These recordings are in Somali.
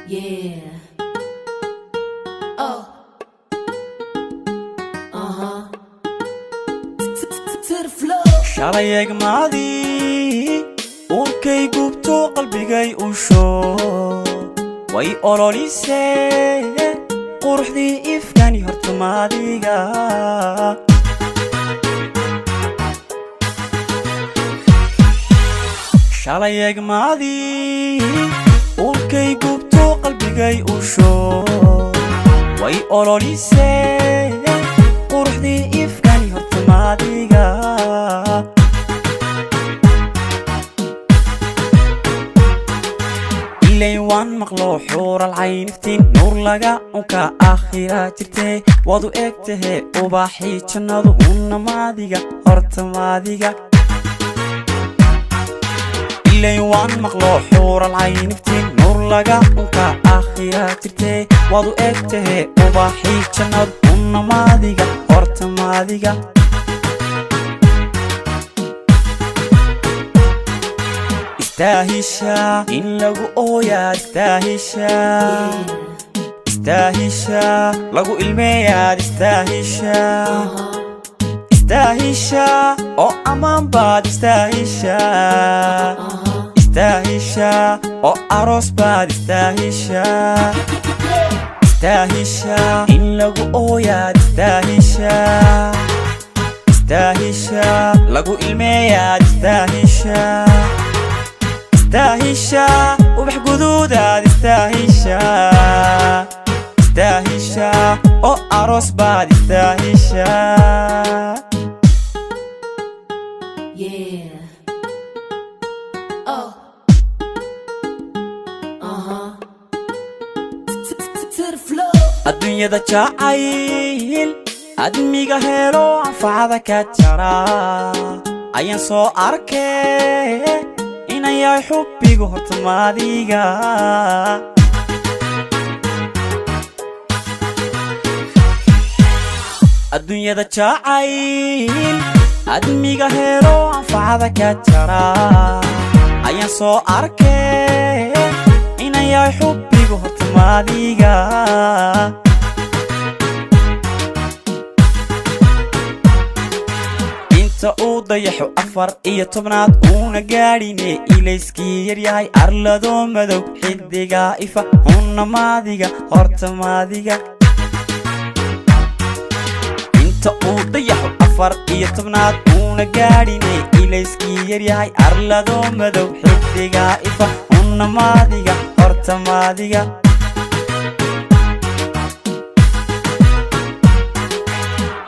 Yeah. Oh. Uh-huh. To the floor. Shalay egmaadii uurkay gubto, qalbigay usho way ololisee. Quruxdii ifkani hortamaadiga. Shalay egmaadii uurkay gubto, qalbigay usho way ololisee. Quruxdii ifkani hortamaadiga. Ilay waan maqlo xuural cayniftiin, nuur laga unka aakhira jirtee. Waad u eg tahee ubaxii jannadu, hunna maadiga, horta maadiga. Ilay waan maqlo xuural cayniftiin, nuur laga unka aakhira jirtee. Waad u eg tahee ubaxii jannadu, hunna maadiga, horta maadiga. Istaahisha in lagu ooyaa, istaahisha, istaahisha lagu ilmeeyaad, istaahisha, istaahisha oo ammaan baad, istaahisha, istaahisha oo aroos baad, istaahisha, istaahisha in lagu ooyaad, istaahisha, istaahisha lagu ilmeeyaad, istaahisha, istaahisha ubax guduudaad, istaahisha, istaahisha oo aroos baad, istaahisha. Yeah. Oh. Uh-huh. To the floor. Adduunyada jacayl admiga helo anfacada ka jara ayaan soo arkee, inan yahay xubbigu hortamaadiga. Adduunyada jacayl admiga helo anfacada ka jara ayaan soo arkee, inan yahay xubbigu hortamaadiga. Inta uu dayaxo 14aad uuna gaadhine, ilayskii yaryahay arladoo madow, xidigaa ifa, hunna maadiga, horta maadiga. Inta uu dayaxo 14aad uuna gaadhine, ilayskii yaryahay arladoo madow, xidigaa ifa, hunna maadiga, horta maadiga.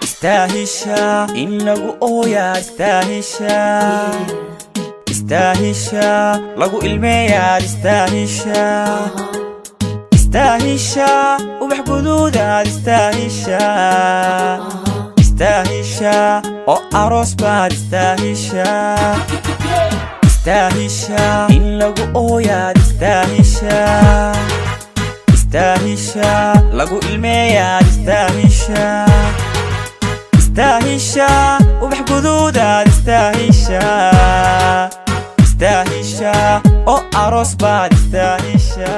Istaahisha in lagu ooyaa, istaahisha, istaahisha lagu ilmeeyaad, istaahisha, istaahisha ubax guduudaad, istaahisha, istaahisha oo aroos baad, istaahisha, istaahisha in lagu ooyaad, istaahisha, istaahisha lagu ilmeeyaad, istaahisha, istaahisha ubax guduudaad, istaahisha, istaahisha oo aroos baad, istaahisha.